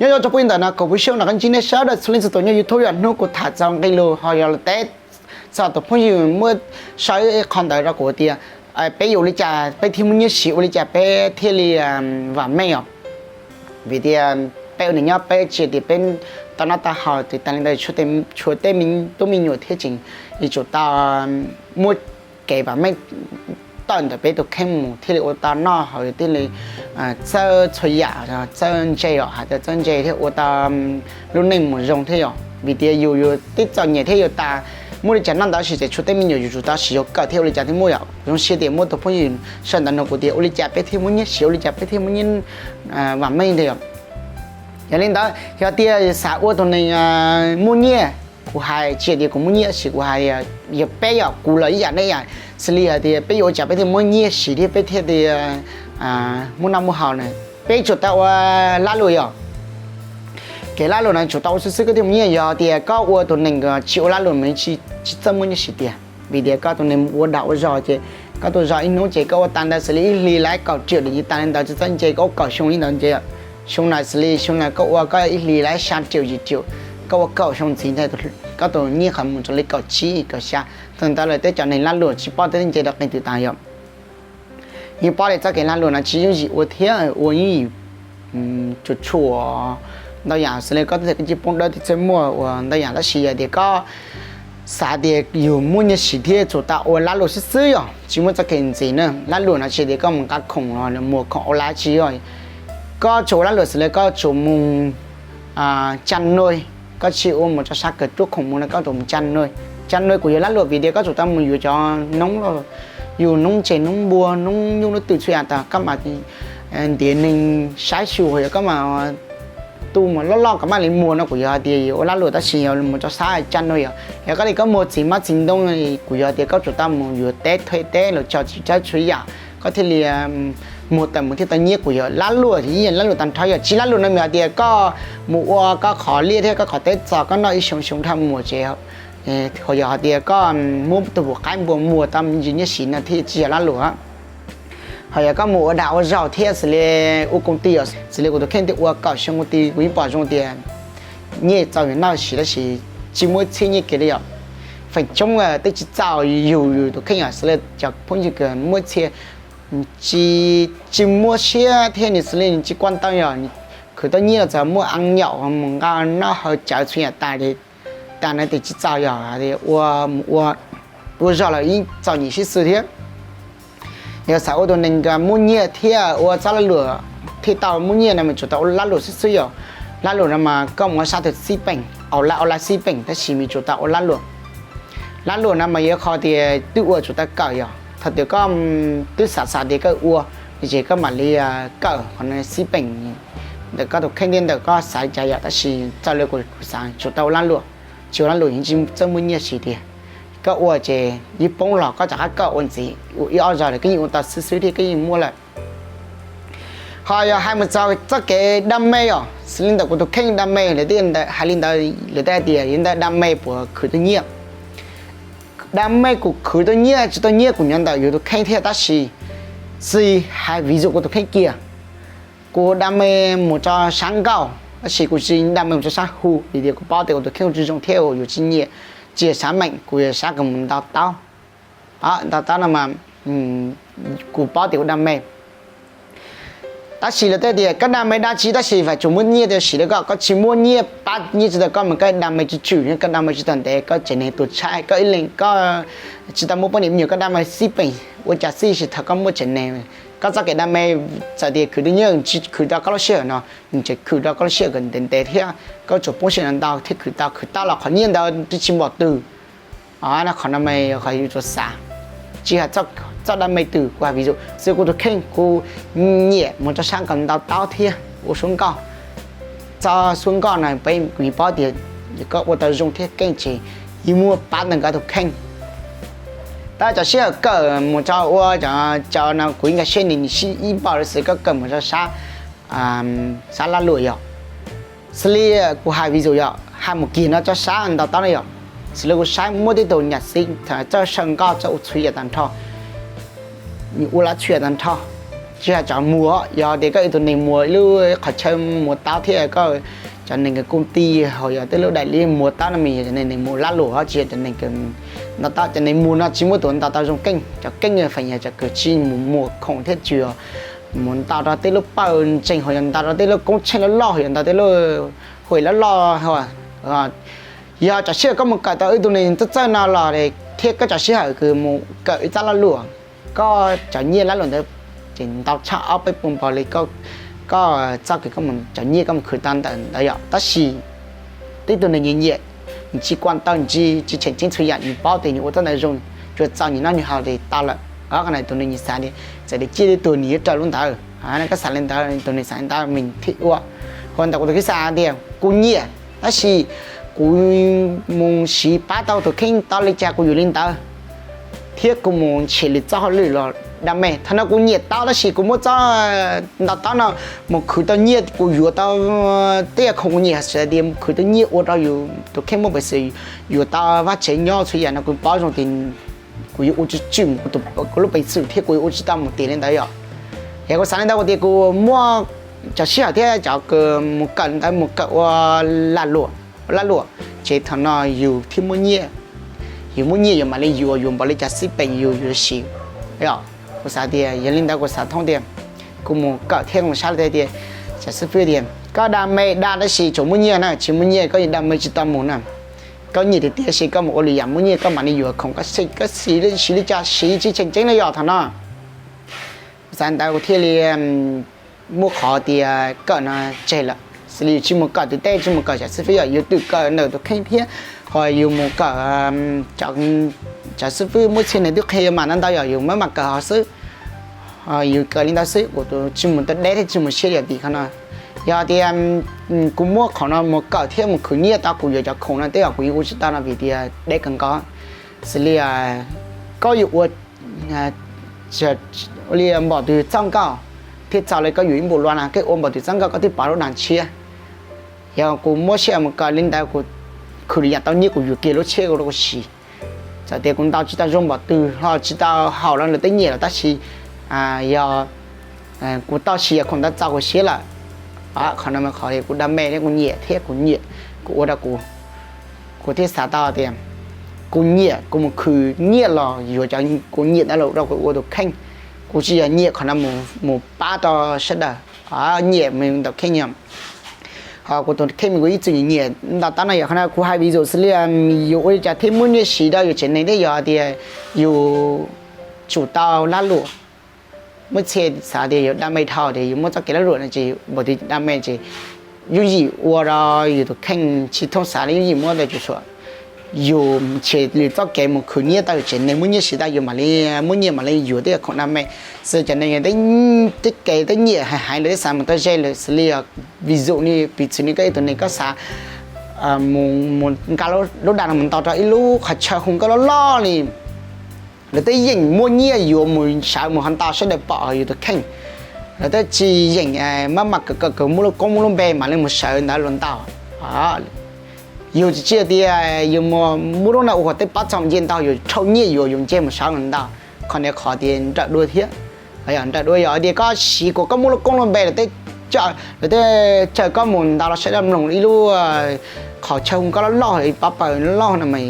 Nyob zoo rau phooj ywg ntawm no, kuv puv siab no qab ntsib nej sawv daws txhua leej txhua tus nyob YouTube yog hnub kuv tham txog nqe lus ho yog los teb txog tus phooj ywg muaj sau ib qho ntawd rau kuv tias peb yuav ua li cas peb thiaj muaj nyiaj siv, ua li cas peb thiaj li vam meej os. Vim tias peb ua neeg nyob peb tsis tias peb tau noj tau haus ces tas li ntawd, tshuav tej me tub me nyuam thiab tseem yuav tsum tau muab kev vam meej tawm ntawm peb tus kheej mus thiaj li ua tau noj haus, thiaj li txawj txhua yam, txawj ntse os, hais tias txawj ntse thiab ua tau lub neej mus zoo thiab yom. Vim tias yus yus twb txom nyem thiab yus tas muaj li cas noj ntawd tab sis tseem tshuav tej me nyuam yuav tsum tau siv yus kawm thiab ua li cas thiaj muaj yom. Zoo siab tias muaj tus phooj ywg sau ntawv nug kuv tias ua li cas peb thiaj muaj nyiaj siv, ua li cas peb thiaj muaj nyiaj vam meej ntawd yom. Yog li ntawd yog tias xav ua tus neeg muaj nyiaj, kuv hais tsis yog tias kuv muaj nyiaj siv, kuv hais yog peb yom, kuv los ib yam nej yam, xws li hais tias peb yuav ua cas peb thiaj muaj nyiaj siv thiab peb thiaj li muaj noj muaj haus na, peb tsum tau ua lab luam yom. Kev lab luam no tsum tau ua xwb xwb koj thiaj muaj nyiaj, yog tias koj ua tus neeg tsis ua lab luam mas tsis txawj muaj nyiaj siv tiag. Vim tias koj tus neeg mus ua dag ua zog ces koj tuaj zog ib hnub ces koj ua tag ntawd xws li ib hlis lawv kaum riam dim tas li ntawd tsis txawj ntse, koj ua kaum xyoo li ntawd ces xyoo no xws li xyoo no koj ua koj ib hlis lawv xya riam yim riam, koj ua kaum xyoo ntxiv ntag koj tus nyiaj qhov mus rau li kaum tsib kaum xya. Thaum ntawd lawv tej cov neeg lab luam tsis paub tej nce rau qee twg tas yom. Yeej paub li txoj kev lab luam no tsis yooj yim ua thiab ua yeej yim tsuas tshua ntau yam xws li koj tej thaum koj cij poob dawb thiab txawj muaj ua ntau yam tab sis yog tias koj xav tias yus muaj nyiaj siv thiab tsum tau ua lab luam xwb xwb yom, tsis muaj txoj kev ntxiv na. Lab luam no tsis tias koj mus nqa khoom los muag khoom ua lab tsis yog, koj tsum ua lab luam xws li koj tsum mus tsa nuj, koj tsis ua mus rau sab kawg ruaj khoom mus no koj tsum mus tsa nuj. Tsa nuj kuj yog lab luam vim tias koj tsum tau mus yuav cov noob, yus noob ntses noob npua noob nyuj noob twm txhua yam tas koj mam ntiav neeg saib xyuas, yog koj mam tu mus loj loj kom mam li muag no kuj yog hais tias yus ua lab luam tab sis yog mus rau sab tsa nuj yom. Yog koj li koj muag txiv hmab txiv ntoo kuj yog tias koj tsum tau mus yuav teb thuav teb los tso tsis tsawb txhua yam koj thiaj li muag tawm mus thiaj tau nyiaj kuj yog lab luam, lab luam tag nrho yom. Tsis lab luam no mas hais tias koj mus ua koj qhov liaj thiab koj qhov teb txog koj noj ib xyoo xyoo dhau mus ces ho yog hais tias koj muab tus puas qaib npua muag tau me ntsis nyiaj siv no thiaj tsis yog lab luam. Ho yog koj mus ua dag ua zog thiab xws li ua koom tij, xws li kuv tus kheej twb ua kaum xyoo koom tij kuv yeej pom zoo tias nyiaj txaus yus noj siv tab sis tsis muaj ib txhiab nyiaj kiag li yom. Feem coob twb tsis txaus yus yus tus kheej yom, xws li cov phooj ywg muaj ib txhia tsis muaj siab thiab nws xws li nws tsis kuaj tau yom, khwv tau nyiaj los txawm muaj eeb nyaum mus nqa noj haus cawv txhua yam tas li, tas no tias tsis txaus yom, ua mus ua zog los yeej txom nyem sib xws thiab. Yog xav ua tus neeg muaj nyiaj thiab ua txoj lab luam thiaj tau muaj nyiaj no mas tsum tau ua lab luam xwb xwb yom. Lab luam no mas koj mus ua sab twg xib peem, au lab au lab xib peem tab sis mas tsum tau ua lab luam. Lab luam no mas yog qhov tias twb ua tsum tau kawm yom, thaum twg koj twb xav xav tias koj ua, ces koj mam li kawm qhov no xib peem ntawm koj tus kheej thiab ntawm koj xav li cas yom, tab sis txawm li kuv xav tsum tau ua lab luam, tsis ua lab luam yeej tsis txawj muaj nyiaj siv tiag. Koj ua ces yeej poob los koj rov qab kawm ua ntxiv ua ib ob zaug lawm koj yeej ua tau xwb xwb thiab koj yeej muaj lawm. Ho yog hais mus txog txoj kev đam mê os, xws li ntawm kuv tus kheej đam mê lawv twb hais li ntawd, lawv twb hais tias yog ntawm đam mê puas khwv tau nyiaj. Đam mê kuj khwv tau nyiaj tsis tau nyiaj kuj nyob ntawm yus tus kheej thiab tab sis tsis hais vis dua kuv tus kheej kiag. Kuv đam mê mus rau sab nkauj tab sis kuv tsis đam mê mus rau sab hu vim tias kuv paub tias kuv tus kheej ua tsis zoo thiab yus tsis nyiam, tsis yog sab meem, kuv yog sab kws mus ntaus taub. Ntaus taub no mas kuv paub tias kuv đam mê. Tab sis lawv twb tias koj đam mê dab tsi tab sis faj tsum muaj nyiaj tau siv rau koj, koj tsis muaj nyiaj pab nyiaj tsis tau koj mas koj đam mê tsis tswm, koj đam mê tsis tau ntev, koj tsev neeg tuag tshaib, koj ib leeg koj tsis tau muaj poj niam me nyuam, koj đam mê xib peem ua cas xij, tsis thaum koj muaj tsev neeg. Koj txoj kev đam mê txawm tias khwv tau nyiaj tsis khwv rau koj lub sij hawm no, nws tseem khwv rau koj lub sij hawm ntev ntev thiab koj tsum poob sij hawm ntau thiaj khwv tau, khwv tau los qhov nyiaj ntawd twb tsis npaum twg. Qhov no mas yog qhov yus tsuas xav, tsis hais txoj đam mê twg, kuv hais vis dua xwb kuv tus kheej kuv nyiam mus rau sab nkauj ntaus taub thiab ua suab nkauj. Txoj suab nkauj no peb kuv yeej paub tias koj ua tau zoo thiab keej ces yeej muaj pab ntawm koj tus kheej. Tab cov sij hawm kawm mus rau ua cov no kuv yeej nkag siab nws ib npaug li xwb koj kawm mus rau sab, sab laj luam yom. Xws li kuv hais vis dua yom, hais mus kiag no rau sab ntaus taub no yom, xws li kuv saib muaj tej tug nyam xib txawj saw nkauj txawj ua txhua yam tag nrho, nws ua lawv txhua yam tag nrho, tsis hais cov muag, yog tias koj ib tug neeg muag ib lub qhov chaw muag taub thiab koj cov neeg kws kooj tij ho yog tej lub daim li muag taub no mas yog cov neeg mus lab luam, tsis yog cov neeg kws ntaus taub. Cov neeg muag no tsis muaj tus ntaus tau zoo keej, cov keej feem yog cov kws tsis mus muag khoom thiab tsis mus ntaus rau tej lub pawg ntseeg ho yog ntaus rau tej lub koob tsheej loj loj ho yog ntaus tej lub huam loj loj. Yog tso sij hawm koj mus kawm tau ib tug neeg txawj txawj no los thiab koj tso sij hawm kws mus kawm ib txoj lab luam, koj cov nyiaj lab luam ntawd ces ntau tshaj ob peb puas npaug li koj txoj kev koj mus cov nyiaj koj mus khwv tau ntawm ntawd yom. Tab sis tej tug neeg nyiam nyiam, nws tsis kuam tau, nws tsis tseem ceeb txhua yam, nws paub tias nws ua txoj ntawd zoo, tsuas txaus nws noj nws haus ces tau lawm. Qhov no tus neeg nyiam xav tias txawm tias ciaj li tuag nws yuav raws lub ntawd, koj xav li ntawd, tus neeg xav li ntawd, nws thiaj ua. Ua ntawm kuv tus kheej xav tias kuv nyiam, tab sis kuv mus siv pab tau tus kheej tau li cas kuv yuav li ntawd, thiab kuv mus nrhiav lwm txoj hauj lwm los dam me. Thaum no kuv nyiam tau tab sis kuv muab txoj ntaus taub no mus khwv tau nyiaj, kuv yuav tau tej yam khoom kuv nyiam, hais tias mus khwv tau nyiaj ua rau yus tus kheej muaj peev xwm yuav tau vaj tsev nyob, txhua yam no kuv paub zoo tias kuv yuav ua tsis tswm kuv lub peev xwm thiab kuv yuav ua tsis tau mus tiag li ntawd yom. Yog kuv xav li ntawd kuv tias kuv muab cov sij hawm thiab cov kws mus kawm li ntawd mus kawm ua lag luam, ua lag luam, ces thaum no yus thiaj muaj nyiaj. Yus muaj nyiaj yus mam li yuav, yuav npaum li cas xij peem yus yuav siv. Kuv xav tias yog li ntawd kuv xav thoob tias kuv mus kawm thiab kuv saib li tias, cov xib fwb tias koj dam me dam tab sis tsuas muaj nyiaj na, tsis muaj nyiaj koj yuav dam me tsis tau mus na. Koj nyiam tiag tiag sis koj mus ua lwm yam muaj nyiaj koj mam li yuav khoom, koj siv li cas siv tsis tseem ceeb li yom thaum no. Kuv xav ntawd kuv thiaj li muab qhov tias kawm no tseg lawm, xws li yus tsis mus kawm tim tej, tsis mus kawm cov xib fwb yom, yus twm kawm ntawm tus kheej thiab, ho yus mus kawm cov xib fwb muaj txhia neeg twb qhia yus mam ntau ntau yom, yus mam mam kawm ho xwb. Yus kawm li ntawd xwb, kuv tsis mus tau deb thiab tsis mus siab yam tim qhov no. Yog tias kuv muab qhov no mus kawm thiab mus khwv nyiaj tau kuv yuav cov khoom no tej yom kuv yeej ua tsis tau no vim tias deb kawg nkaus. Xws li koj yuav ua li npaum twg txoj nkauj thiaj txaus li koj yuav ib npaum luaj na, koj ua npaum twg txoj nkauj koj twb pauv lub dag tshiab. Yog kuv muab sij hawm mus kawm li ntawd kuv khwv lwm yam tau nyiaj kuv yuav kiag lub tshiab rau kuv siv. Txawm tias kuv ntaus tsis tau zoo npaum twg ho tsis tau haum los lawv tej nyiam los tab sis yog kuv tau siv yam khoom ntawd txaus kuv siab lawm. Qhov no mas qhov kuv dam me thiab kuv nyiam thiab kuv nyiam, kuv ua rau kuv, kuv thiaj xav tau tias kuv nyiam kuv mus khwv nyiaj los yuav cov kuv nyiam ntawd los rau kuv ua tus kheej. Kuv tsis yog nyiam qhov no mus pab rau sawv daws, nyiam mus ntawm kheej yom. Ho kuv tus kheej kuv ib txwm nyiam ntaus taub no yom. Qhov no kuv hais vis dum xws li yus ua li cas thiaj muaj nyiaj siv rau yus tsev neeg thiab yog tias yus tsum tau lag luam. Muaj txhia xav tias yus dam me dhau tias yus muab txoj kev lag luam no ces npaum twg dam me ces yooj yim ua rau yus tus kheej tsis thooj xav li, yooj yim muab ntawd tsuam tsuam yus nrhiav lwm txoj kev mus khwv nyiaj tau yus tsev neeg muaj nyiaj siv tau yus mam li muaj nyiaj mam li yuav tej yam khoom dam me. Xws cov neeg tej kev tej nyiam hais hais lawv tej xav mus tau ze lawm xws li vis dum ni piv txwv ni koj ib tug neeg koj xav mus nqa lub dag no mus ntaus rau ib lub qhov chaw hu nkauj loj loj li, lawv twb yeem muaj nyiaj yuav mus sawv mus ho ntaus sawv daws pom yus tus kheej. Lawv twb tsis yeem maj mam kawm kawm kawm muaj lub koob muaj lub npe mam li mus sawv ntawd los ntaus. Yus tsis tsis tias yus muaj lub no ua qhov tej pab txog nce ntau yus rhau nyiaj yuav yus nce mus sawv los ntaus. Qhov no qhov tias nrawm dua thiab. Nrawm dua yog tias koj siv kuas koj muaj lub koob lub npe, lawv twb caw koj mus ntaus los sawv daws mloog ib lub qhov chaw hu nkauj loj loj pab pawg loj no mas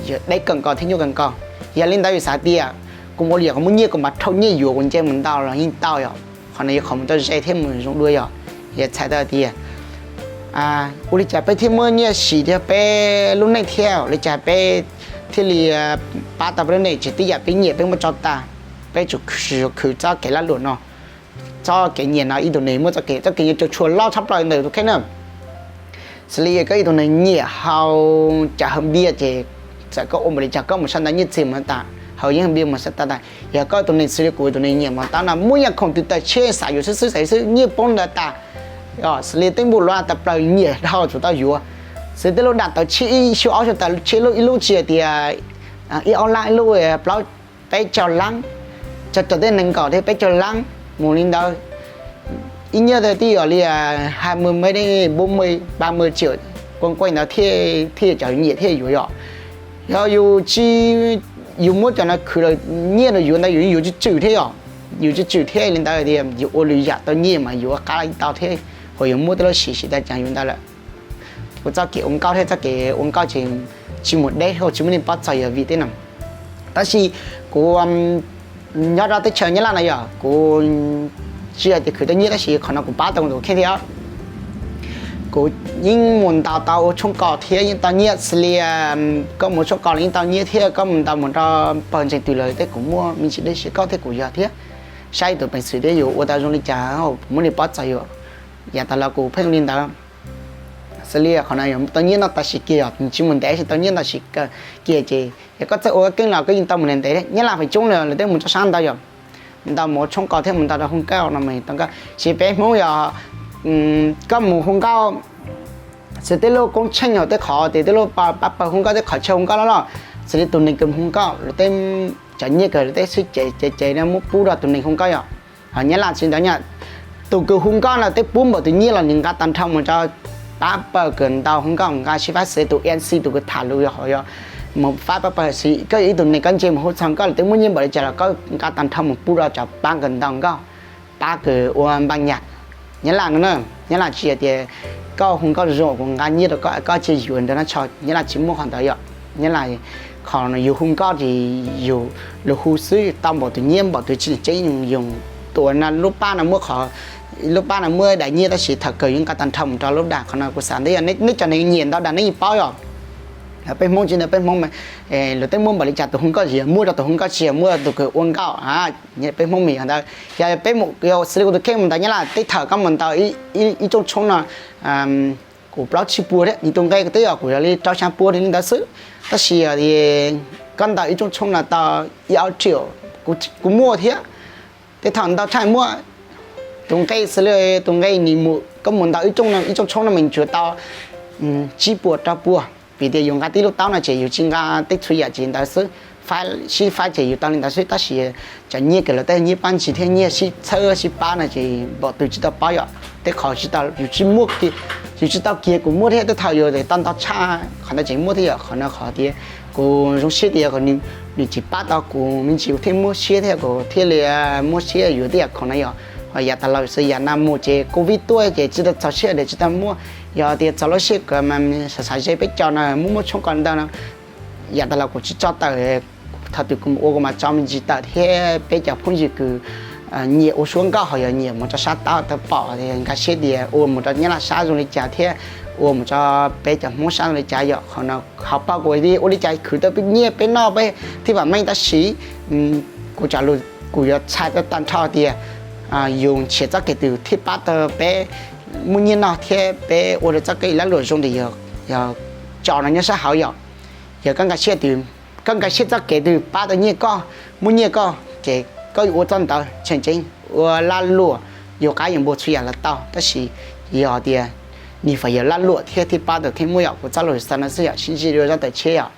yog deb kawg nkaus thiab nyuaj kawg nkaus. Yog li ntawd yus xav tias kuv mus ua li yam kuv muaj nyiaj kuv mam rhau nyiaj yuav kuv nce mus ntaus los yeej tau yom. Qhov no yog qhov mus tau ze thiab mus zoo dua yom. Yog txhais tau tias ua li cas peb thiaj muaj nyiaj siv rau peb lub neej thiab ua li cas peb thiaj li pab tau peb lub neej, tsis tib yam peb nyiam peb muab tso tas, peb tsum khwv txoj kev lag luam no, txoj kev nyiam no ib tug neeg muaj txoj kev, txoj kev nyiam cuam tshuam loj tshaj plaws ntawm tus kheej na. Xws li koj ib tug neeg nyiam haus cov haus npias ces txawm koj ua npaum li cas koj mus sab ntawd nyiaj txiag mus tas, haus yeeb haus npias mus sab tas tas. Yog koj tus neeg xws li kuv tus neeg nyiam mov taub no muaj yam khoom twg tawm tshiab xav yuav xwb xwb xav xwb nyiaj poob ntawd tas. Xws li tej npaum luaj tas plaws nyiam dhau tsum tau yuav. Xws li tej lub dag tawv tshiab ib xyoo ob xyoo tawm tshiab ib lub tsis hais tias ib ob lab ib lub plaub peb caug lab, txog tej nees nkaum thiab peb caug lab mus li ntawd. Ib nyuag twb yog li hai mươi mấy đến bốn mươi, ba mươi triệu, quanh quanh ntawd thiaj yog cov nyiam thiaj yuav yom. Yog yus tsis, yus muab cov no khwv los nyiaj no yuav ntawd yus yuav tsis tswm thiab yom. yus tsw tswm thiab li ntawd tias yus ua lwm yam tau nyiaj mas yus ua qab tau thiab, hos yus muab tej lub siv siv tas cas yus ntawd lawm. Kuv txoj kev ua nkauj thiab txoj kev ua nkauj ces tsis mus deb hauv tsis muaj neeg paub txog yus vim tej no. Tab sis kuv nyob rau teb chaws Nyab Laj no yog kuv tsis hais tias khwv tau nyiaj tab sis qhov no kuv pab tau kuv tus kheej thiab. Kuv yeej mus ntaus tau ua tshoob kos thiab yeej tau nyiaj xws li koj mus ua tshoob kos los yeej tau nyiaj thiab, koj mus ntaus mus rau pawg ntseeg twg los tej kuv muaj me ntsis dej siab koj thiab kuv yog thiab. Saib tus peev xwm thiab yus ua tau zoo li cas, muaj neeg paub txog yus. Yav tas los kuv pheej ua li ntawd. Xws li qhov no yog tau nyiaj no tam sim kiag yog tsis mus ntev, tsis tau nyiaj tam sim kiag ces yog koj txawj ua koj keej los koj yeej tau mus ntev ntev. Nyab Laj feem coob lawm lawv tej mus rau sab ntawd yog ntaus mus ua tshoob kos thiab mus ntaus rau hu nkauj no mas tau nkauj. Ces peb Hmoob yog koj mus hu nkauj, xws tej lub koob tsheej yog tej qhov tias tej lub pab pawg hu nkauj tej qhov chaw hu nkauj loj loj, xws li tus neeg kws mus hu nkauj lawv tej cov nyiaj kws lawv tej xwb ces ces ces muab pub rau tus neeg hu nkauj yom. Ho Nyab Laj tsis ntawd, tus kws hu nkauj no tej pub npaum tus nyiaj los nws nqa tag nrho mus rau pab pawg kws ntaus hu nkauj, nqa sib faib xws tus M C tus kws tham lus yog hov yog mus faib pab pawg xwb, koj yog ib tug neeg koj ntse mus hu txog nkauj los tej muaj nyiaj npaum li cas los koj nqa tag nrho mus pub rau cov pab kws ntaus nkauj, pab kws ua npaj nyas. Nyab Laj no na, Nyab Laj tsis hais tias koj hu nkauj zoo kuv nqa nyiaj rau koj, koj tsis yuav ntawd no tso, Nyab Laj tsis muaj qhov ntawd yom. Nyab Laj qhov yus hu nkauj ces yus lus hu xwb tau npaum tus nyiaj npaum tus tsis tseeb yus tus uas no lub pab no muaj qhov, lub pab no muaj daim nyiaj tab sis thaum kawg yus nqa tag nrho mus rau lub dag. Qhov no kuv xav ntawd yog nej cov neeg nyiam ntau dag nej yeej paub yom. Peb Hmoob tsis ntawd peb Hmoob mas lawv tej muaj npaum li cas tus hu nkauj tsis yog muaj rau tus hu nkauj tsis yog muaj rau tus kws ua nkauj. Peb Hmoob mas yog ntawd, yog peb mus xws li kuv tus kheej mus ntaus Nyab Laj tej thaum koj mus ntaus ib rooj tshoob no kuv plaub tsib puas thiab, nws tus nqe twb yog kuv yog li rau xya puas li ntawd xwb. Tab sis koj ntaus ib rooj tshoob no tau ib ob triệu, kuv muaj thiab. Tej thaum ntau tshaj muaj tus nqe xws li tus nqe nws mus koj mus ntaus ib rooj no ib rooj tshoob no mas tsuas tau tsib puas rau puas, vim tias yus nqa tib lub taub no ces yus tsis nqa tej txhua yam ces ntawd xwb, faib sib faib ces yus tau li ntawd xwb. Tab sis cov nyiaj kws lawv tej nyiaj pab ntsis thiab nyiaj sib txhawb sib pab no ces npaum twg tsis tau paub yom. Tej qhov yus tsis muaj, yus tsis tau kiag kuv muaj thiab, tej thaum yus tau ntau tshaj qhov ntawd ces muaj thiab yom. Qhov no qhov tias kuv zoo siab tias nws tsis pab tau kuv me ntsis kuv thiaj muaj siab thiab kuv thiaj li muaj siab yuav tej yam khoom no yom. Ho yav tas los xwb yav no mus ces covid tuaj ces tsis tau txaus siab ces tsis tau muaj. Yog tias txaus lub siab kawg mas xav xav ze peb cov no muaj muaj tshoob kos ntawd no. Yav tas los kuv tsis tso tawm, thaum twg kuv mus ua kuv mam tso me ntsis tawm thiab peb cov phooj ywg kws nyiam ua suab nkauj ho yog nyiam mus rau sab tod tau pom, nkag siab tias ua mus rau Nyab Laj sab zoo li cas thiab ua mus rau peb cov Hmoob sab zoo li cas yom. Qhov no ho pab kuv ua li cas khwv tau peb nyiaj peb noj peb thiaj vam meej tab sis kuv cov lus kuv yuav txhais tau tag nrho tias yus nrhiav txoj kev twg thiaj pab tau peb muaj nyiaj noj thiab peb ua rau txoj kev lab luam zoo li yog tso no nyob sab hauv yom. Yog koj nkag siab twg, koj nkag siab txoj kev twg pab tau nyiaj koj, muaj nyiaj koj ces koj yuav ua txoj ntawd tseem ceeb, ua lab luam, yus qab yus npua txhua yam los tau. Tab sis yog tias nws feem yog lab luam thiab thiaj pab tau thiaj muaj yom. Kuv txoj lus xav no xwb yom, sib ntsib dua zaj tawm tshiab yom.